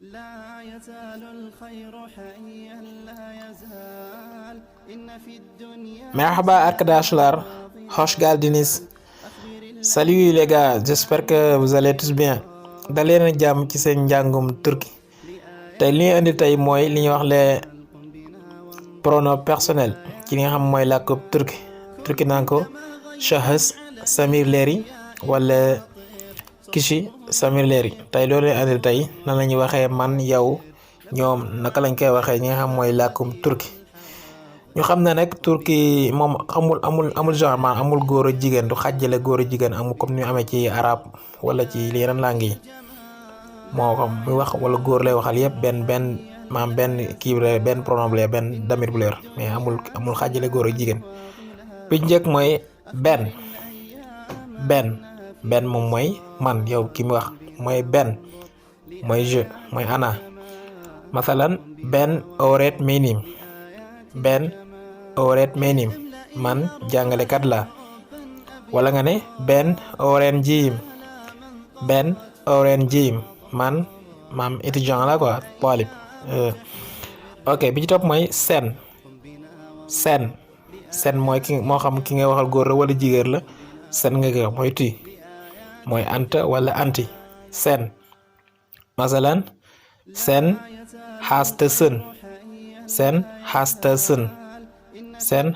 لا يزال الخير حيا لا يزال إن في الدنيا Merhaba arkadaşlar, hoş geldiniz. Salut les gars, j'espère que vous allez tous bien. daleen ak jàmm ci seen njàngum turki tey li ñu indi tey mooy li ñuy wax les pronoms personnels ci li nga xam mooy làkkub turki naan ko şahıs samirleri wala kişi samirleri tey loolu leen indi tey nan la ñuy waxee man yow ñoom naka lañ koy waxee ñi nga xam mooy làkkum turki ñu xam ne nag turki moom amul genre maanaam amul góor a jigéen du xàjjale góor a jigéen amul comme ni amee ci arab wala ci yeneen langue yi moo xam muy wax wala góor lay waxal yëpp benn kii bu benn pronom la benn damir bu leer mais amul xàjjale góor ak jigéen bi njëkk mooy benn moom mooy man yow ki mu wax mooy benn mooy je mooy ana masalan ben öğretmenim man jàngalekat la wala nga ne ben öğrenciyim man maam étudiant la quoi talib ok bi ci topp mooy sen mooy ki moo xam ki nga waxal góor la wala jigéen la sen nga ko mooy tu mooy anta wala anti sen masalan sen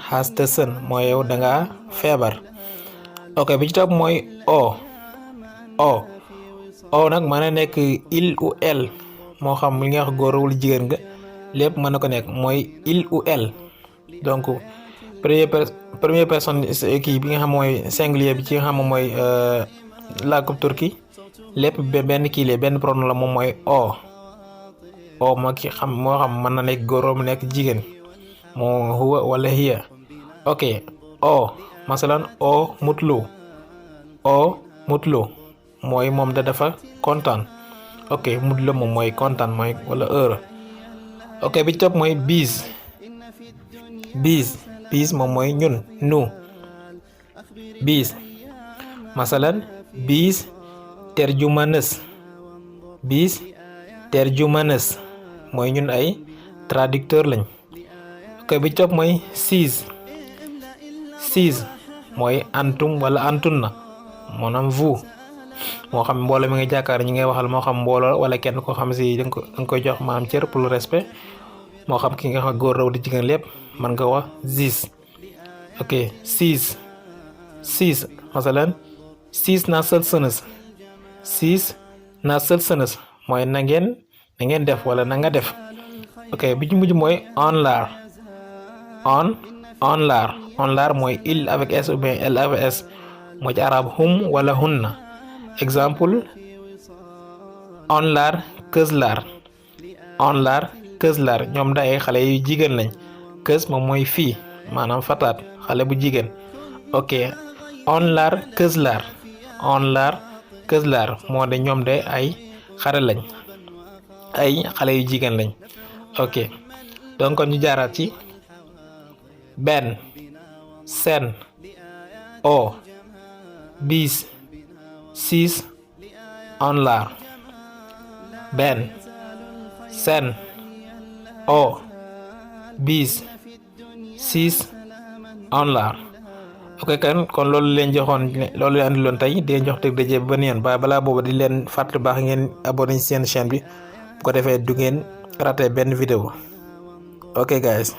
hastasın mooy yow da nga feebar ok bi ci topp mooy o nag mën na nekk il ou elle moo xam li nga wax góor wala jigéen nga lépp mën na ko nekk mooy il ou elle donc première personne kii bi nga xam mooy singulier bi ci nga xam mooy làkkub turki lépp benn kii la benn pronom la moom mooy o moo xam mën na nekk góor mu nekk jigéen moo huwa wala hiya ok masalan mutlu mooy moom dafa kontaan ok mutlu moom mooy kontaan mooy wala heure ok bi ci topp mooy biz moom mooy ñun biz masalan biz tercümanız mooy ñun ay traducteur lañ ok bi ci topp mooy siz mooy antum wala antunna maanaam vous moo xam mbooloo mi nga jàkkaar ñi ngay waxal moo xam mbooloo wala kenn koo xam si danga koy jox maam cër pour le respect moo xam ki nga xam góor raw di jigéen lépp mën nga wax zis ok siz masalan siz nasılsınız mooy na ngeen def wala na nga def ok bi ci mujj mooy onlar mooy il avec s ou bien l avec s moo ci arab hum wala hunna exemple onlar kızlar ñoom da ay xale yu jigéen lañ kız moom mooy fii maanaam fataat xale bu jigéen ok onlar kızlar moo de ñoom de ay xale lañ ay xale yu jigéen lañ ok donc kon ñu jaaraat ci ben sen biz siz onlar ben sen biz siz onlar ok kon loolu leen joxoon loolu leen andiloon tey di leen jox teg daje ba neen ba balaa booba di leen fàttali baax ngeen abonné ci seen chaîne bi bu ko defee du ngeen raté benn vidéo ok guys